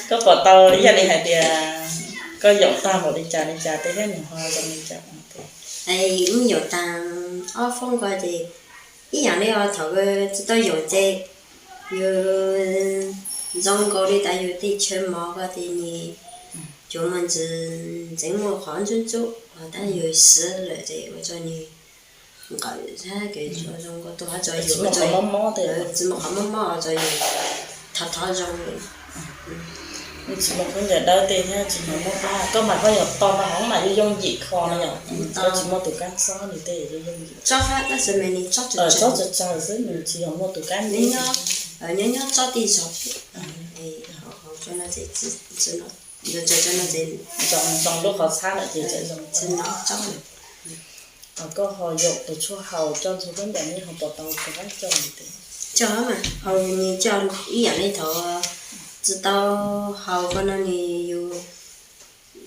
Koj pom tau ib yam li hais tias koj yaum tag npaum li cas li cas tej thiab nws ho zoo li cas? Wb yaum tag ob foob ko ces ib yam li os, thaum tsis tau yaum ces yus zoo nkaus li tas yus tej chaw mov ko ces nws cuav mas ntxim ntxeev, muaj qhov ntsuab ntsuab os, tab yus siv lawm ces ua rau nws nqawm thiab ces zoo nkaus tus hov tso yus tsis muaj qhov mob mob os, tso yus thov thov zoo. Tsis muaj khaub ncaws dawb tej thiab tsis hnov mob plab. Koj mas koj yog to rau hauv mas yooj yooj yim kho no yom. Koj tsis muaj tus kab xob li tej yooj yooj yim. Tsob tsawg tsawg xwb, nws tsis yog muaj tus kab nyob nyob tsob tej zog thiab. Zoo lub qhov txhab lawm ces tsis hnov tsob. Koj ho yaum tus tshuaj haus coj ntxhua khaub ncaws ne ho pom tau rov qab coj li tej? Coj mas haus nws coj ib yam li thaum tsis tau haus ko no nws yus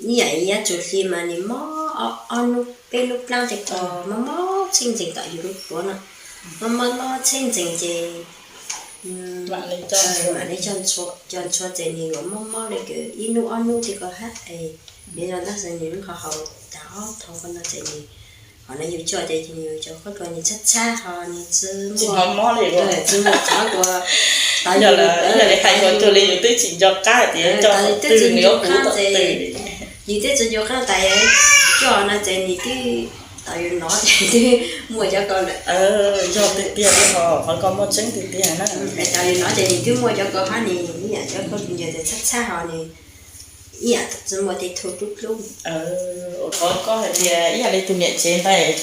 ib yam li yuav tsum hli mas nws mob ob hnub peb hnub plab tej ko, mob mob txheej ntxees tom yus lub duav no, mob mob mob txheej ntxees ces mam li coj ntxhua ces nws yuav mob mob li kws ib hnub ob hnub tej ko hab es nws zoo tab sis nws ho haus tas ob thau ko no ces nws, qhov no yus coj ces yus cov khaub dua nws txhab txhab ho nws tsis muaj mob li, tsis muaj qhov dua. Yog li hais txog li yus twb tsis nco qab hais tias coj qhov twg nws yuav qab ces yus twb tsis nco qab tas coj no ces nws twb tau yus nov ces twb muaj cov ko lawm. Yog tiag tiag li ho qhov ko muaj tseeb tiag tiag na. Tau yus nov ces nws twb muaj cov ko hab nws ib yam cov khaub ncaws txhab txhab ho nws ib yam tsis muaj tej thaum dub dub. Qhov koj hais tias ib yam li tus niam tsev ntawd,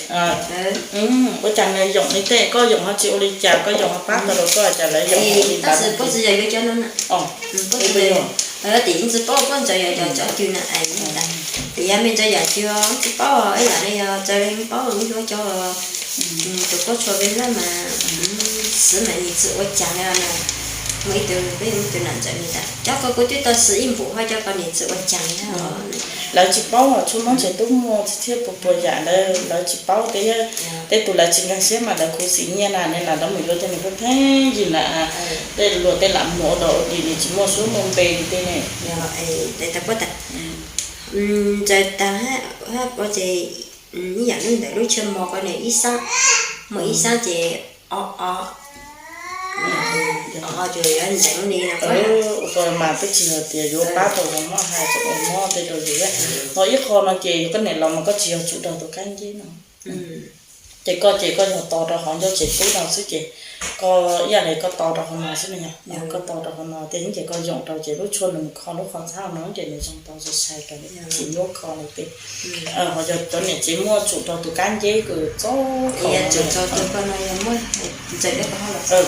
ua cas nws yoom li tej, koj yoom ho tsis ua li cas, koj yoom ho pab tau rau koj cas lawv yoom li ntawd. Tab sis puab tsis yog yuav cov no na. Tim ntsis paub puab ntawd yog cov cov twg na, tim yog me ntsis yam twg tsis paub, ib yam li yog txawv li paub yuav cov tus puab tshua peb lab mas xwb mas nws tsis ua cas li na. Muaj ib tug peb ib tug nam ntxawm nws tas cov ko kuv twb tau xwm ib npum hab cov ko nws tsis ua cas li. Lawv tsis paub tshuaj mob tsev tub muaj thiab puas puas yam ntawd lawv tsis paub. Tej tus lawv tsis nkag siab mas lawv khuv xim nyiaj na, ne na lawv mus yuav tej nws pheej pheej yig na, tej luag tej lam muag ua dog ua dig nws tsis muaj suab muaj npe li tej ne. Ntawd tas hab ua ces ib yam li ntawm lub chaw mos ko nws ib sab, muaj ib sab ces o o, o o ces yuav ntxeev li no. Ua ko mas twb tsis yog tias yuav pab tau zoo mob hais txog ua mob tej rau yus. Ho ib qho no ces yog koj niam laus mas koj tsis yog tsum rau tus kab nceb no. Ces koj ces koj yog tos rau hauv ncauj tsev tub no xwb ces koj ib yam li koj tos rau hauv no xwb no yog, koj tos rau hauv no tej ces koj yoom rau ces lub tshuaj nws mus kho lub qhov txhab no ces nws zoo tau sai sai rau tsis nyuaj kho li tej. Ho yog cov niam tsev muaj tsum rau tus kab nceb kws txob kho,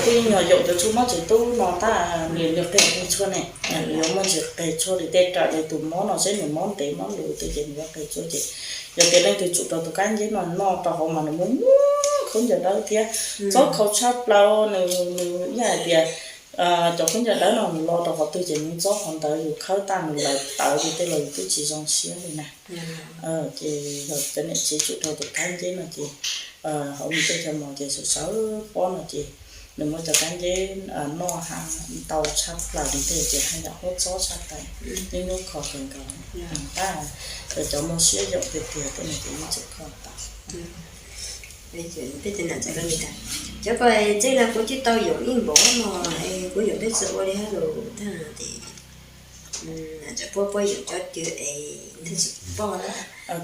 kuj yeej yog yoom cov tshuaj mob tsev tub no tab nws nws qeg tshuaj ne, nws yuav muaj ntsis qeg tshuaj li tej raws li tus mob no seb nws mob ntev mob luv tej ces nws yuav qeg tshuaj ces yog tias leej twg tsum rau tus kab nceb no noj rau hauv mas nws muaj muaj khaub ncaws dawb thiab txob kho tshaj plaws. Nws nws ib yam hais tias cov khaub ncaws dawb no nws lo rau qhov twg ces nws txob qhov ntawd, yus khawb tag nws lawv tawv li tej los yus twb tsis zoo siab li na. Ces yog cov niam tsev tsum rau tus kab nceb no ces hauv nws tej chaw mos ces sawv sawv pob no ces nws muab cov kab nceb noj ha ntau tshaj plaws li tej ces haj yam huab txob tshaj plaws, nyuaj nyuaj kho kawg nkaus. Tab cov muaj siab yoom tiag tiag tej no ces yeej tseem kho tau. Peb tus nam ntxawm ko nws tas cov ko txij no kuv twb tau yoom ib npaum no, kuv yoom peb tsis ua li hab lus tag ces nam ntxawm puab puab yoom cov twg es tsis pom na.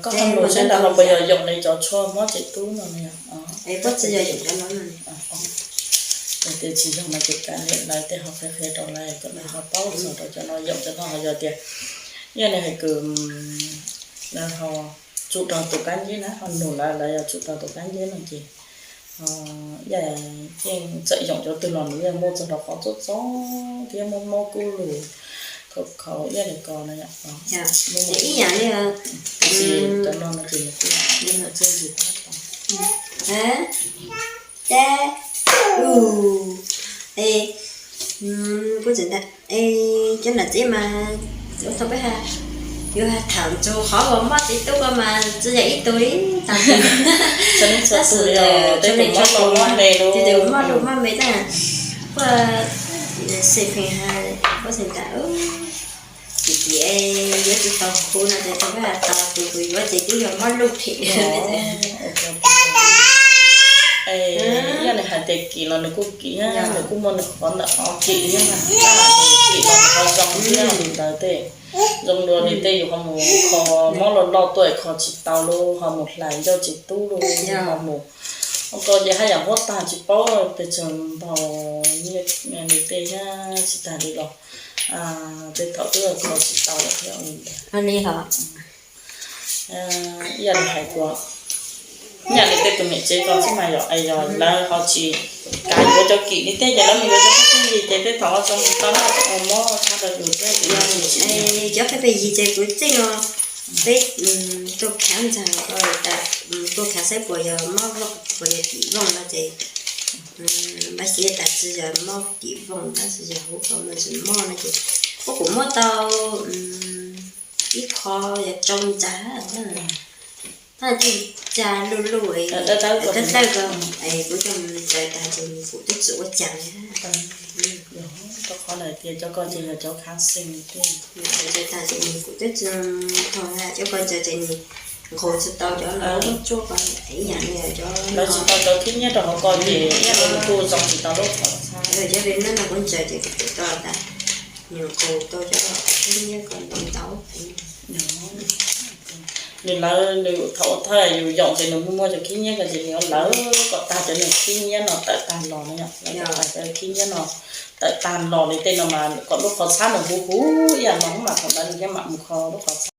Koj ho mus seb ntawd ho puas yog yoom li cov tshuaj mob tsev tub no ne? Puab tsis yog yoom cov no no. Tias tsis yog no ces kav liam lawv tej ho qhia qhia rau lawv kom lawv ho paub txog rau cov no, yoom cov no ho yog tias ib yam li hais kws lawv ho tsum rau tus kab nceb na, ho nug lawv, lawv yog tsum rau tus kab nceb no ces yeej txawm yoom cov twg los nws yeej muaj txog rau qhov txob txob thiab muaj mob kub lug khaus khaus ib yam li ko no. Ib yam li cov no no ces nws kuj txiaj ntsig tab tom. Tab u, e, kuv tseem ntag, e, cov nam txiv mas ua thaum peb ha, yus ha tham ntxog qhov uas mob tsev tub ko mas tsis yog ib tug li, tag tug, tab sis txhua leej txhua tus mob lug mob me tab, kuj xeem pheej ha, kuv tseem ntag. Kim kim es yuav tsis tau huv no ces tau, tau tus kuv yuav ces twb yog mob luj phem. Yog nws hais tias kim los nws kuj kim, nws kuj muaj nws qhov ntawm no kim thiab na. Kim los nws ho zoo thiab li ntawd tej, zoo dua li tej yus ho mus kho mob loj loj tuaj kho tsis tau los ho mus hlais ncauj tsis tub los ho mus, ua ko ces haj yam huab tag tsis paub pes tsawg npaum li tej thiab tsis tag li los tej thaum twb kho tsis tau lawm thiab li ntawd. Ib yam li hais tias, ib yam li tej tus niam tsev ko xwb mas yog es yog lawv ho tsis kam yuav cov kim li tej ces lawv mus yuav cov pheej yig ces tej thaum ua txog tau mob tshab rau yus thiab ces yog cov pheej yig ces kuv txeej no peb tuaj khav ntxag ko, tuaj khav saib puas yog mob vooj puas yog kim vooj no ces npaj siab tas tsis yog mob kim vooj tab sis yog huv ko mas tsis mob no ces kuv kuj muab tau ib qho yog tsau ntxag, tab sis ca luj luj dawb dawb ko es kuv coj mus ntsaws tag ces nws kuj twb tsis ua cas li. Rau qhov lawm tias cov ko ces yog cov kháng sinh tiag, ntsaws tag ces nws kuj twb tsis tau, cov ko ntsaws ces nws nqus tsis tau cov lub tsuab ko, ib yam li cov lawv tsis tau cov khib nyiab rau hauv ko ces ib yam li nws kuj zoo tsis tau lub qhov txhab. Cov li no kuv ntsaws ces kuv pum tau tas nws nqus tau cov khib nyiab ko ntau ntau. Nws lawv nws thaum ua thawj yus yoom ces nws muaj muaj cov khib nyiab ko ces nws yuav lawv kom tag cov nws khib nyiab no tawm tag los no yom, lawv kom tag cov khib nyiab no tawm tag los li tej no mas kom lub qhov txhab nws huv huv ib yam no mas thaum ntawd nws thiaj mam mus kho lub qhov txhab.